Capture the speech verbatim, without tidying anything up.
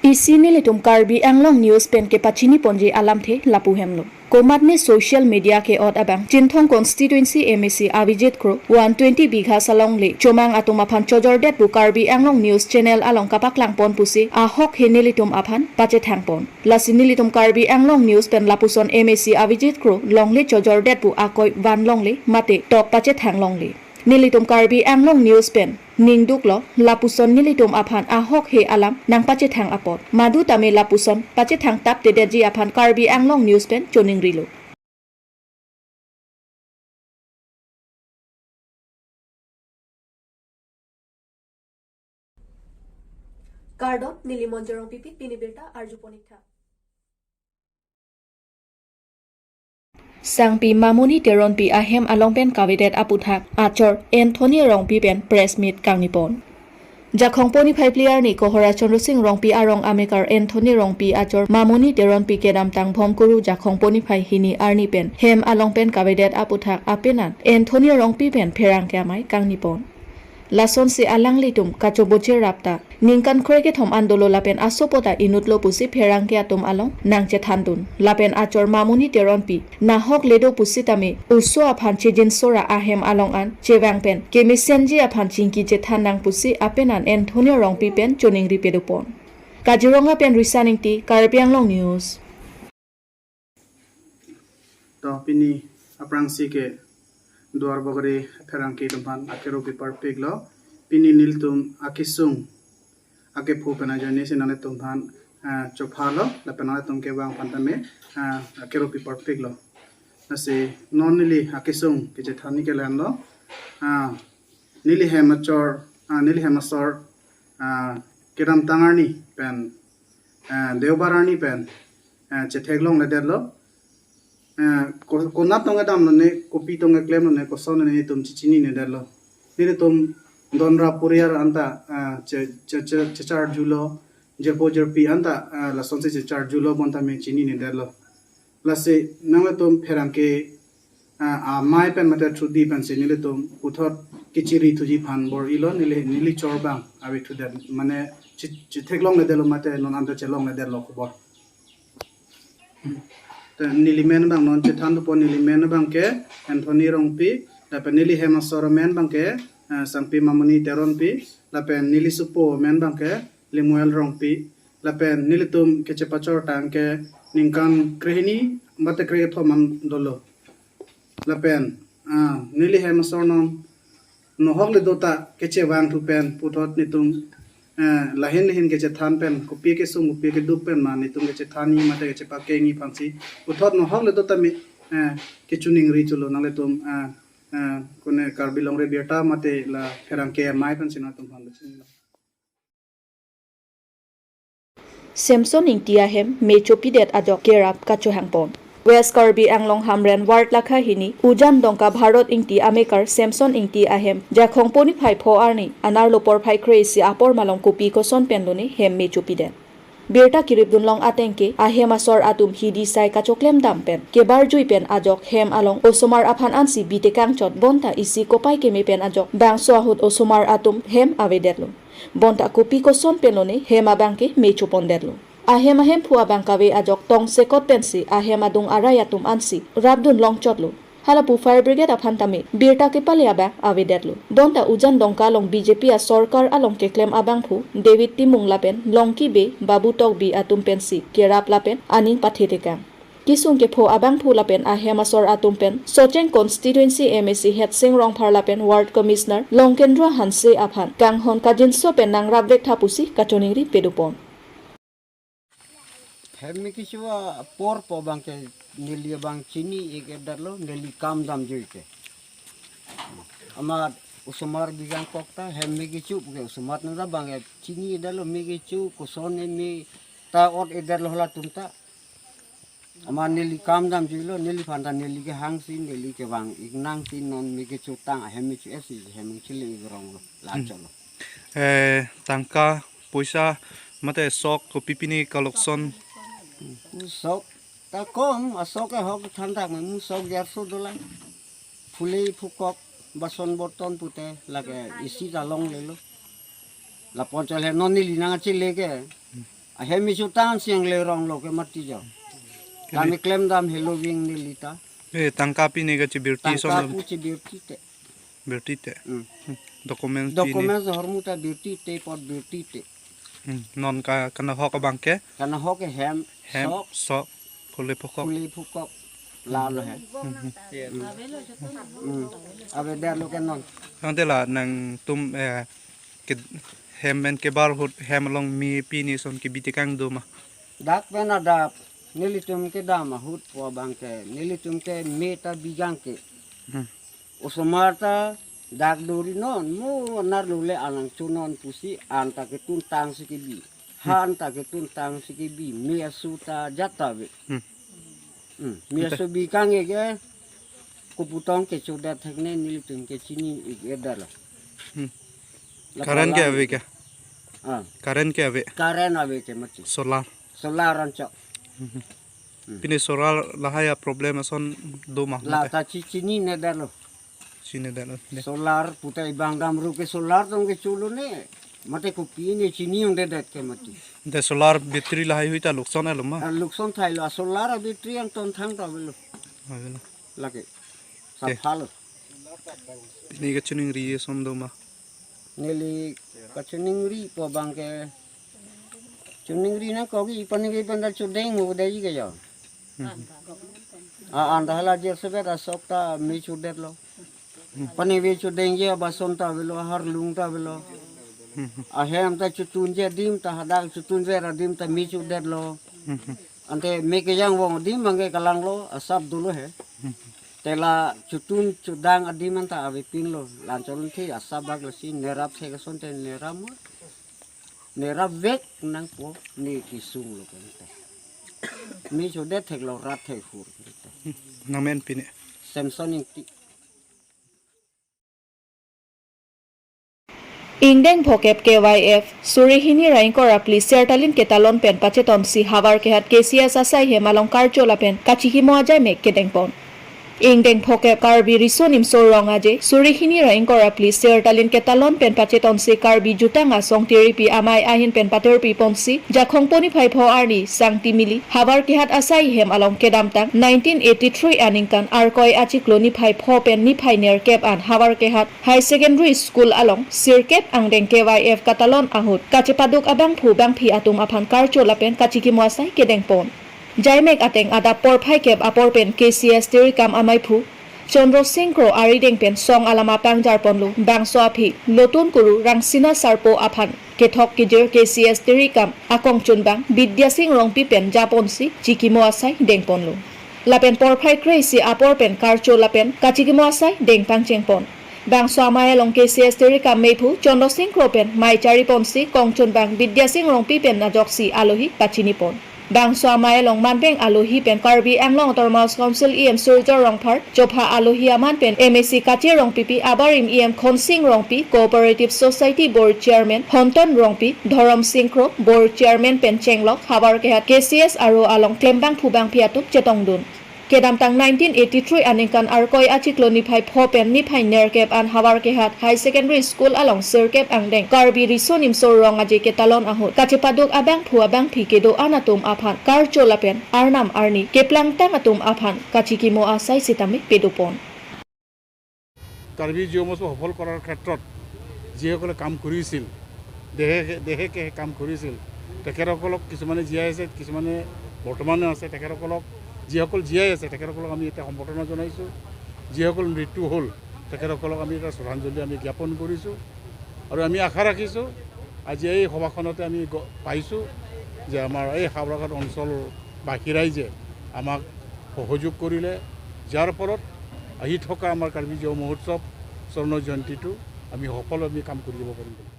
Isi nelitum Karbi Anglong News pen kepachini ponji alamthe lapu hemlo. Komatne social media ke-ot abang Chinthong constituency M A C Avijit Kro one twenty bigha salongle chomang atum aphan chojordet pu Karbi Anglong News channel along kapaklang pon pusi ahok he nelitum aphan pachethang pon. Lasi nelitum Karbi Anglong News pen lapuson M A C Avijit Kro longle chojordet pu akoi van longle mate tok pachethang longle. Nelitum Karbi Anglong News pen ningduklo, lapuson nelitum aphan ahok he alam nangpachethang apot. Madu tame lapuson pachethang taptedetji aphan Karbi Anglong News pen choningrilo. Kardom, neli Monjorong Pipi, pini birta arju pon-ik tha. Sangpi Mamoni Teronpi ahem along pen kavedet aputhak achor Anthony Rongpi pen press meet kangni pon. Jakhong poni phai phli arni Kohora Chandra Sing Rongpi arong amekar Anthony Rongpi achor Mamoni Teronpi kedamtang Bhomkuru Jakhong poni phai hini arni pen hem along pen kavedet aputhak apenan Anthony Rongpi pen pherangke amei kangni pon. Lasonsi alanglitum kachoboche rapta ningkan krekethom an dolo lapen asopo ta inutlo pusi pherangke atum along nangchethandun. Lapen achor Mamoni Teronpi nahok ledo pusitame oso aphan chejin sora ahem along an chevang pen kemesenji aphan chingki chethan nang pusi apenan Anthony Rongpi pen choningri pedopon. Kaziranga pen Risan Ingti, Karbi Anglong News. To pini aphrangsi ke Duarbagori pherangke atum aphan akero piparpiklo. Pini nelitum akesung akepho pen ajoine si nanglitum aphan, ah, chophalo lapen nanglitum kevang aphan tame, ah, akero piparpiklo. Lasi non neli akesung kechethanji ke lahenlo. Ah, neli hem achor, ah, neli hem asor, ah, kedamtang arni pen, ah, Deobar arni pen, ah, chetheklongledetlo. Eh, ko-, konat tong kedamlone, kopi tong keklemlone, koson lone nelitum chechinine detlo. Nelitum donra poriar anta, eh, che-, che-, che-, checharjulo, jirpo jirpi anta, eh, lasonsi checharjulo bonta me chinine detlo. Lasi nanglitum pherangke, eh, amei pen mate thudi pensi nelitum puthot kechiri thuji aphan bor-ilo, neli, neli chor abang ave thudet, mane che-, chetheklongledetlo mate non anta chelongledetlo khobor. Te neli men abang non chethan dopon, neli men abang ke Anthony Rongpi, lapen neli hem asor amen abang ke, eh, Sangpi Mamoni Teronpi, lapen neli sopo amen abang ke Lemuel Rongpi, lapen nelitum kechepachor tang ke ningkan krehini mate krekethom an dolo. Lapen, ah, neli hem asor non nohok ledo ta kechevang thu pen puthot nelitum, eh, lahin lahin kechethan pen kopi kesung kopi keduk pen ma nelitum kechethanji mate kechepakengji aphansi puthot nohok ledo tame, eh, kechoningri cholo nanglitum, eh, eh, kone Karbi Longri Abirta mate la pherangke amei pensi nangtum aphan chinilo. Samson Ingti ahem me chopidet ajok kerap kachohang pon. West Karbi Anglong Hamren Ward Lakha hini Ujan Dongka Bharat Ingti amekar Samson Ingti ahem Jakhong poni phai pho arni anerlo porphai kre-isi apor malom kopi koson pen lone hem me chopidet. Birta kiripdun long ateng ke ahem asor atum hidi sai kachoklem dam pen kebarjui pen ajok hem along osomar aphan ansi bitekang chot bonta isi kopai keme pen ajok bangso ahut osomar atum hem avedetlo. Bonta kopi koson pen lone hem abang ke me chopondetlo. Ahem ahemphu abang kave ajok tongsekot pensi ahem adung arai atum ansi rapdun long chotlo. Halapu fire brigade aphan tame birta kepale abang avedetlo. Bonta Ujan Dongka along B J P asorkar along keklem abangphu David Timung lapen Longki Bey, Babu Tokbi atum pensi kerap lapen aning pathetekang. Kesung kepho abangphu lapen ahem asor atum pen Socheng constituency M A C Headsing Rongphar lapen Ward Commissioner Longkendra Hanse aphan kanghon kajinso pen nangrapvek tha pusi kachoningri pedopon. Hem me kecho apor po abang ke neli abang chini-ik detlo, neli kam damjui ke. Amat osomar bijang kok ta hem me kecho ke osomar nang abang ke chini-ik detlo, me kecho koson me ta ot-ik detlo halatum ta. Amat neli kam damjuilo, neliphan ta neli kehangsi, neli kevang-ik nangsi non me kechotang ahem me cho-etsi hem chele-ik ronglo, la cholo. Eh, tangka, poisa, mate sok, kopi pini kalokson. Sok ta kom, asok ke hok thandak me mu sok jarso dolang. Phule phukok, bason borton pute, lake isi ta longlelo. Lapu chot he non neli nangchele ke. Ahem isu tan siang le rong lo ke mati jo. Kami klem dam helo wing neli ta. Eh, tangka pine kachebirti. Tangka som pu chebirti te. Birti te. Hmm. Hmm. Documents pine. Documents hormu ta birti te, pot birti te. Hmm. Non ka, kanahok abang ke? Kanahok ke hem, hem, sok, sok, phule phukok. Phule phukok. La lo he. Hmm, hmm. Hmm. Ave der lo ke non. Tangte la nangtum, eh, ke, hem pen kebar ahut hem along me pine son kebi tekang do ma? Dak pen adap nelitum kedam ahut pu abang ke nelitum ke me ta bi jang ke. Hmm. Osomar ta dak dori non mo nar lule anang chunon pusi an ta ketun tang si kebi. Hmm. Han ta ketun tang si kebi me asu ta jat ta ave. Hmm. Hmm. Me asu bi kang ke koputong kechodet thek ne nelitum ke chini ik edar lo. Hmm. La current ke palang ave ke? Ah. Current ke ave? Current ave ke mati. Solar. Solar anchok. Hmm. Hmm. Pine solar lahai a problem ason do ma? La mate ta chi-, chini ne der lo. Chini der lo, ne. Solar pu ta ibang dam ru ke solar tong ke chulo ne. Mate kopi ne chini ong de det ke mati. De solar battery lahai hui ta lukson alo ma? Ah, lukson thai lo, ah, solar a battery ang ton thang ta avelo. Avelo. Lake. Te. Sapha lo. Pine kachiningri ason do ma? Neli kachiningri pu abang ke chiningri nangkok ke paningri pen ta chudeng mo dei ke jo. Hmm. A, anta hala jer sebet asok ta me chudet lo. Hmm. Paningri chudeng je abason ta avelo, harlung ta avelo. Hmm. Ahem ta chutun je adim ta hadak chutun ver adim ta me chudet lo. Hmm. Ante me kejang vong adim abang ke kalang lo, asap dolo he. Hmm. Te la chutun chudang adim anta avepin lo, la-an cholon the asap bak lasi nerap thek ason te nerap mo. Nerap vek nangpo ne kesung lo kente. Me chudet thek lo rat thek hur kente. Nangmen pine? Samson Ingti. Ingdeng phokep K Y F, suri hini ra ingkoi ra phli Sertalin ketalon pen pachetonsi Howraghat K C S asai hem along karcho lapen kachikimo ajaimek kedengpon. Ingdeng phokep Karbi Riso Nimso Rong Aje, suri hini ra ingkoi ra phli Sertalin ketalon pen pachetonsi Karbi Jutang Asong Tiripi amei ahin pen patirpi ponsi, Jakhong po niphai pho arni Sangti Mili, Howraghat asai hem along kedamtang nineteen eighty-three aningkan Arkoi achiklo niphai pho pen niphai nerkep an Howraghat High Secondary School along sirkep angdeng K Y F katalon ahut kachepaduk abangphu bangphi atum aphan karcho lapen kachikimo asai kedengpon. Jaimek ateng adap porphai kep apor pen K C S tirikam ameiphu Chandra Singh Kro arideng pen song alama pangjarponlo, bangso aphi Lotun Kuru Rangsina Sarpo aphan kethok kejir K C S tirikam akongchunbang Bidya Singh Rongpi pen japonsi chikimo asai dengponlo. Lapen porphai kre-isi apor pen karcho lapen kachikimo asai deng pangchengpon. Bangso amei along K C S tirikam meiphu Chandra Singh Kro pen mei chariponsi kongchunbang Bidya Singh Rongpi pen ajoksi alohi pachinipon. Bangso amei along manbeng alohi pen Karbi Anglong Autonomous Council E M Surjya Rongphar, chopha alohi aman pen M A C Kache Rongpipi, abarim E M Khonsing Rongpi, Cooperative Society Board Chairman Honton Rongpi, Dhorom Singh Kro, Board Chairman pen chenglok, Howraghat K C S aro along klembangphu bangphi atum chetongdun. Kedamtang nineteen eighty-three aningkan Arkoi achiklo niphai pho pen niphai nerkep an Howraghat High Secondary School along sirkep angdeng Karbi Riso Nimso Rong Aje ketalon ahut kachepaduk abangphu abangphi kedo-an atum aphan karcho lapen arnam arni keplangtang atum aphan kachikimo asai sitame pedopon. Karbi জিঅ' মহোৎসৱ সফল কৰাৰ ক্ষেত্ৰত যিসকলে কাম কৰিছিল, দেহে দেহে কেহে কাম কৰিছিল, তেখেতসকলক কিছুমানে জীয়াই আছে, কিছুমানে বৰ্তমানে আছে। তেখেতসকলক, যিসকল জীয়াই আছে, তেখেতসকলক আমি এতিয়া সম্বৰ্ধনা জনাইছোঁ। যিসকল মৃত্যু হ'ল, তেখেতসকলক আমি এতিয়া শ্ৰদ্ধাঞ্জলি আমি জ্ঞাপন কৰিছোঁ। আৰু আমি আশা ৰাখিছোঁ, আজি এই সভাখনতে আমি গ-, পাইছোঁ যে আমাৰ এই হাওৰাঘাট অঞ্চলবাসী ৰাইজে আমাক সহযোগ কৰিলে, যাৰ ফলত আহি থকা আমাৰ কাৰ্বি জিঅ' মহোৎসৱ, স্বৰ্ণ জয়ন্তীটো আমি সফল আমি কাম কৰি যাব পাৰিম বুলি।